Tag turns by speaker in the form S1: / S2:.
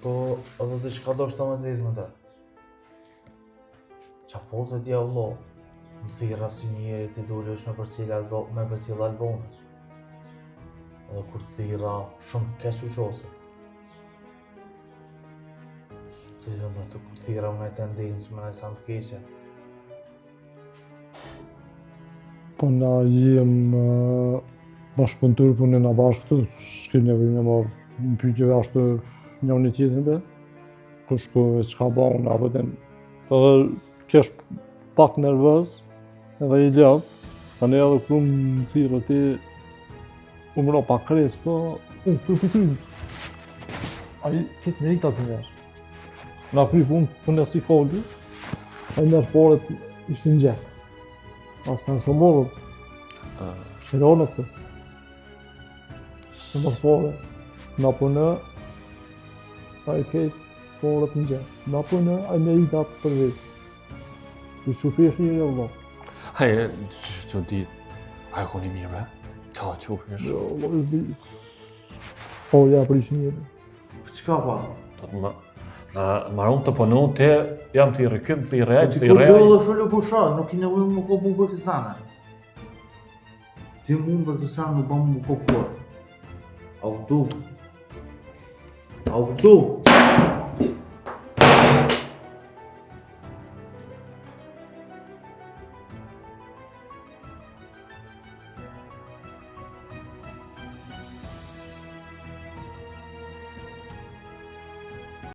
S1: Po, edhe diçka do shto me të vetë me të. Qa po të dja vlo, më thirra si njeri të dole është me përcjell albo, me përcjell Albonën. Edhe kur të thirra, shumë keq u qose. Të dhe më të kur thirra më në tendencë, më në sanë të keqe.
S2: Po na jem eh, bashkëpunëtor, po në na bashkë këtu, s'kem nevojë me marrë në pyetje ashtu njëri tjetrin be. Ku shkove, çka bën, apo den. Edhe kesh pak nervoz, edhe i lodh. Tani edhe kur më thirrë ti, u më ra pak kres, po unë këtu për ty. Ai këtë merita të njerë. Na kry punë, punë si koli, ai merr paret ishte në xhep. As në s'po morëm. Shërone këtë. Në mos pare. Na punë, ai këtë paret në xhep. Na punë, ai merita për vetë. Ju që pesh një e vëlla.
S3: Hej, që di, a e koni mirë, bre? Qa që pesh?
S2: Jo, vëlla, di. Po, ja prish një.
S1: Çka pa?
S3: Do të më... Na marun të punu, te jam të i rëkym, të i rej,
S1: Po
S3: të
S1: ti
S3: i
S1: kur
S3: rej.
S1: do dhe sholu pusha, nuk i nevojë më kopu për kësi sane. Ti mund për kësi sane nuk bën më kopu kur. A u kuptu? A u kuptu?